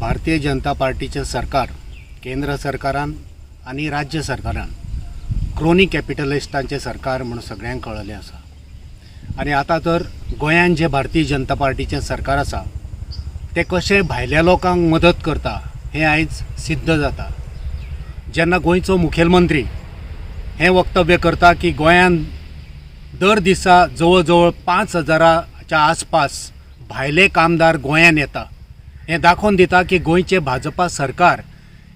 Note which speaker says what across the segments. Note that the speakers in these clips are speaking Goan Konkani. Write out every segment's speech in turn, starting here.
Speaker 1: भारतीय जनता पार्टीचें सरकार केंद्र सरकारान आनी राज्य सरकारान क्रोनी कॅपिटलिस्टांचें सरकार म्हूण सगळ्यांक कळिल्लें आसा. आनी आतां तर गोंयांत जें भारतीय जनता पार्टीचें सरकार आसा तें कशें भायल्या लोकांक मदत करता हें आयज सिद्ध जाता. जेन्ना गोंयचो मुखेलमंत्री हें वक्तव्य करता की गोंयांत दर दिसा जवळ जवळ 5000च्या आसपास भायले कामदार गोंयांत येता, हें दाखोवन दिता की गोंयचें भाजपा सरकार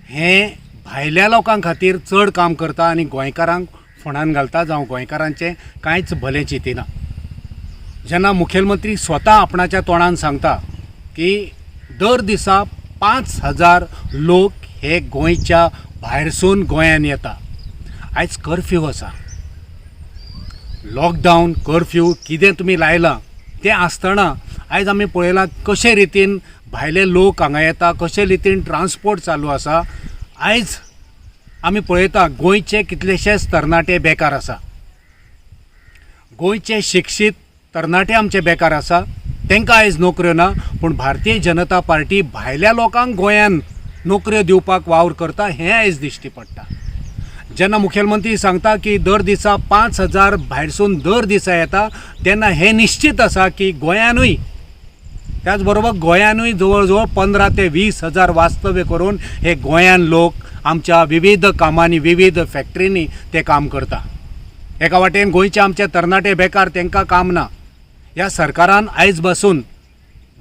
Speaker 1: हें भायल्या लोकां खातीर चड काम करता आनी गोंयकारांक फोंडान घालता, जावं गोंयकारांचें कांयच भलें चिंतिना. जेन्ना मुखेलमंत्री स्वता आपणाच्या तोंडान सांगता की दर दिसा 5000 लोक हे गोंयच्या भायरसून गोंयांत येता. आयज कर्फ्यू आसा, लॉकडावन, कर्फ्यू कितें तुमी लायलां तें आसतना आयज आमी पळयलां कशे रितीन भायले लोक हांगा येता, कशे रितीन ट्रान्सपोर्ट चालू आसा. आयज आमी पळयता गोंयचे कितलेशेच तरणाटे बेकार आसा, गोंयचे शिक्षीत तरणाटे आमचे बेकार आसा, तांकां आयज नोकऱ्यो ना. पूण भारतीय जनता पार्टी भायल्या लोकांक गोंयांत नोकऱ्यो दिवपाक वावर करता हें आयज दिश्टी पडटा. जेन्ना मुखेलमंत्री सांगता की दर दिसा 5000 भायरसून दर दिसा येता, तेन्ना हें निश्चीत आसा की गोंयानूय, त्याच बरोबर गोंयानूय जवळ जवळ 15 ते 20 हजार वास्तव्य करून हे गोंयान लोक आमच्या विविध कामांनी, विविध फॅक्टरींनी ते काम करता. एका वाटेन गोंयचे आमचे तरणाटे बेकार, तांकां काम ना. ह्या सरकारान आयज बसून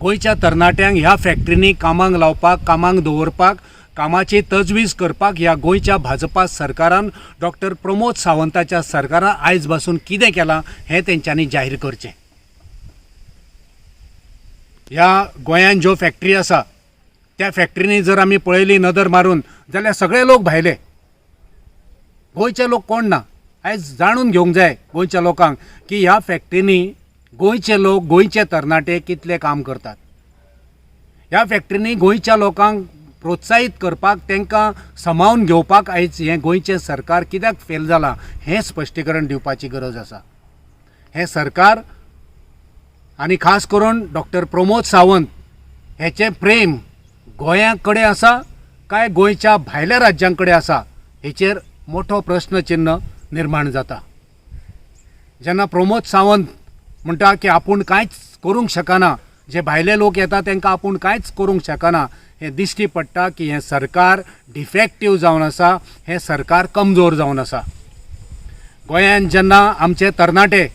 Speaker 1: गोंयच्या तरणाट्यांक ह्या फॅक्टरींनी कामाक लावपाक, कामाक दवरपाक, कामाची तजवीज करपाक ह्या गोंयच्या भाजपा सरकारान, डॉक्टर प्रमोद सावंताच्या सरकारान आयज बसून कितें केलां हें तेंच्यांनी जाहीर करचें. ह्या गोंयांत ज्यो फॅक्टरी आसा त्या फॅक्टरींनी जर आमी पळयली नदर मारून जाल्यार सगळे लोक भायले, गोंयचे लोक कोण ना. आयज जाणून घेवंक जाय गोंयच्या लोकांक की ह्या फॅक्टरींनी गोंयचे लोक, गोंयचे तरणाटे कितले काम करतात. ह्या फॅक्टरींनी गोंयच्या लोकांक प्रोत्साहीत करपाक, तांकां समावन घेवपाक आयज हें गोंयचें सरकार कित्याक फेल जालां हें स्पश्टीकरण दिवपाची गरज आसा. हें सरकार आनी खास करून डॉक्टर प्रमोद सावंत हेचें प्रेम गोंया कडेन आसा काय गोंयच्या भायल्या राज्यां कडेन आसा हेचेर मोठो प्रस्नचिन्न निर्माण जाता. जेन्ना प्रमोद सावंत म्हणटा की आपूण कांयच करूंक शकना, जे भायले लोक येता तांकां आपूण कांयच करूंक शकना, हें दिश्टी पडटा की हें सरकार डिफेक्टीव जावन आसा, हें सरकार कमजोर जावन आसा. गोंयांत जेन्ना आमचे तरणाटे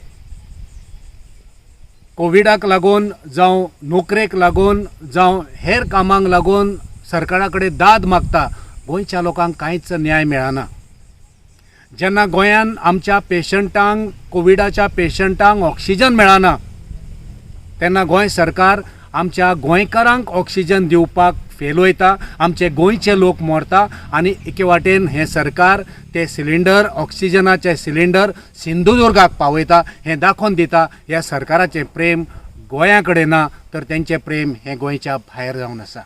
Speaker 1: कोविडाक लागून जावं नोकरेक लागून जावं हेर कामांक लागून सरकारा कडेन दाद मागता, गोंयच्या लोकांक कांयच न्याय मेळना. जेन्ना गोंयांत आमच्या पेशंटांक, कोविडाच्या पेशंटांक ऑक्सिजन मेळना, तेन्ना गोंय सरकार आमच्या गोंयकारांक ऑक्सिजन दिवपाक फेल वयता, आमचे गोंयचे लोक मरता आनी एके वाटेन हें सरकार ते सिलिंडर, ऑक्सिजनाचे सिलिंडर सिंधुदुर्गाक पावयता. हें दाखोवन दिता ह्या सरकाराचें प्रेम गोंया कडेन ना, तर तेंचें प्रेम हें गोंयच्या भायर जावन आसा.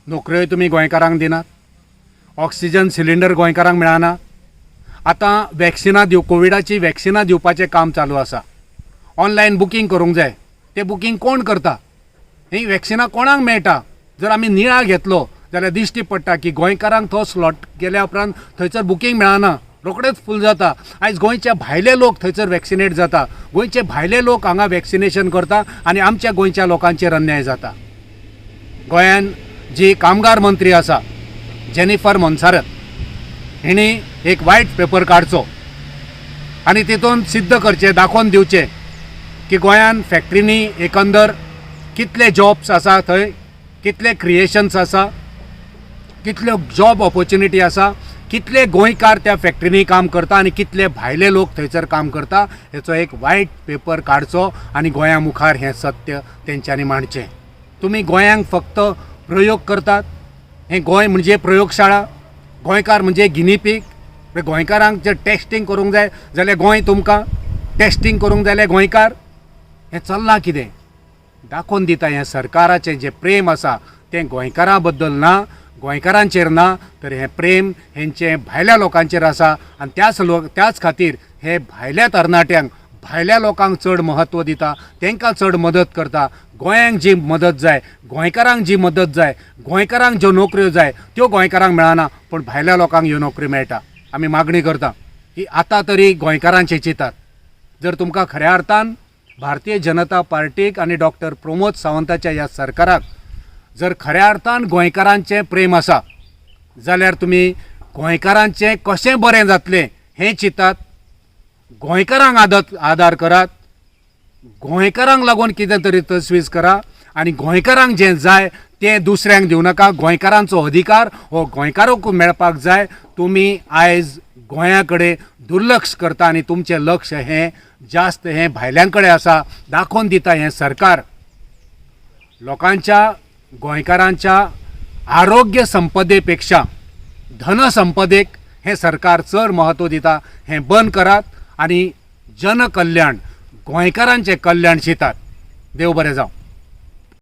Speaker 1: नोकऱ्योय तुमी गोंयकारांक दिनात, ऑक्सिजन सिलिंडर गोंयकारांक मेळना. आतां वॅक्सिनां दिव, कोविडाची वॅक्सिनां दिवपाचें काम चालू आसा. ऑनलायन बुकींग करूंक जाय, तें बुकींग कोण करता? हीं वॅक्सिनां कोणाक मेळटा? जर आमी नियाळ घेतलो जाल्यार दिश्टी पडटा की गोंयकारांक तो स्लॉट गेल्या उपरांत थंयसर बुकींग मेळना, रोखडेच फूल जाता. आयज गोंयच्या भायले लोक थंयसर वॅक्सिनेट जाता, गोंयचे भायले लोक हांगा वॅक्सिनेशन करता आनी आमच्या गोंयच्या लोकांचेर अन्याय जाता. गोंयान जी कामगार मंत्री आसा जेनिफर मोन्सारत, हिणी एक वायट पेपर काडचो आनी तितून सिद्ध करचें, दाखोवन दिवचें की गोंयान फॅक्टरींनी एकंदर कितले जॉब्स आसा, थंय कितले क्रिएशन्स आसा, कितल्यो जॉब ऑपॉर्च्युनिटी आसा, कितले गोंयकार त्या फॅक्टरींनी काम करता आनी कितले भायले लोक थंयसर काम करता, हेचो एक वायट पेपर काडचो आनी गोंया मुखार हें सत्य तेंच्यांनी मांडचें. तुमी गोंयांक फक्त प्रयोग करतात. हें गोंय म्हणजे प्रयोगशाळा, गोंयकार म्हणजे गिनी पीग. गोंयकारांक जर टेस्टींग करूंक जाय जाल्यार गोंय तुमकां टेस्टींग करूंक जाय जाल्यार गोंयकार. हें चल्लां कितें दाखोवन दिता हें सरकाराचें जें प्रेम आसा तें गोंयकारां बद्दल ना, गोंयकारांचेर ना, तर हें प्रेम हेंचें भायल्या लोकांचेर आसा आनी त्याच खातीर हे भायल्या तरणाट्यांक भायल्या लोकांक चड म्हत्व दिता, तांकां चड मदत करता. गोंयांक जी मदत जाय, गोंयकारांक जी मदत जाय, गोंयकारांक ज्यो नोकऱ्यो जाय त्यो गोंयकारांक मेळना, पूण भायल्या लोकांक ह्यो नोकऱ्यो मेळटा. आमी मागणी करता की आतां तरी गोंयकारांचें चिंतात. जर तुमकां खऱ्या अर्थान भारतीय जनता पार्टीक आनी डॉक्टर प्रमोद सावंताच्या ह्या सरकाराक जर खऱ्या अर्थान गोंयकारांचें प्रेम आसा जाल्यार तुमी गोंयकारांचें कशें बरें जातलें हें चिंतात, गोंयकारांक आदार करात, गोंयकारांक लागून कितें तरी तजवीज करा आनी गोंयकारांक जें जाय तें दुसऱ्यांक दिवं नाका. गोंयकारांचो अधिकार हो गोंयकारांकूच मेळपाक जाय. तुमी आयज गोंया कडेन दुर्लक्ष करता आनी तुमचें लक्ष हें जास्त हें भायल्यां कडेन आसा. दाखोवन दिता हें सरकार लोकांच्या, गोंयकारांच्या आरोग्य संपदे पेक्षा धनसंपदेक हें सरकार चड म्हत्व दिता. हें बंद करात आनी जनकल्याण, गोंयकारांचें कल्याण चिंतात. देव बरें जावं.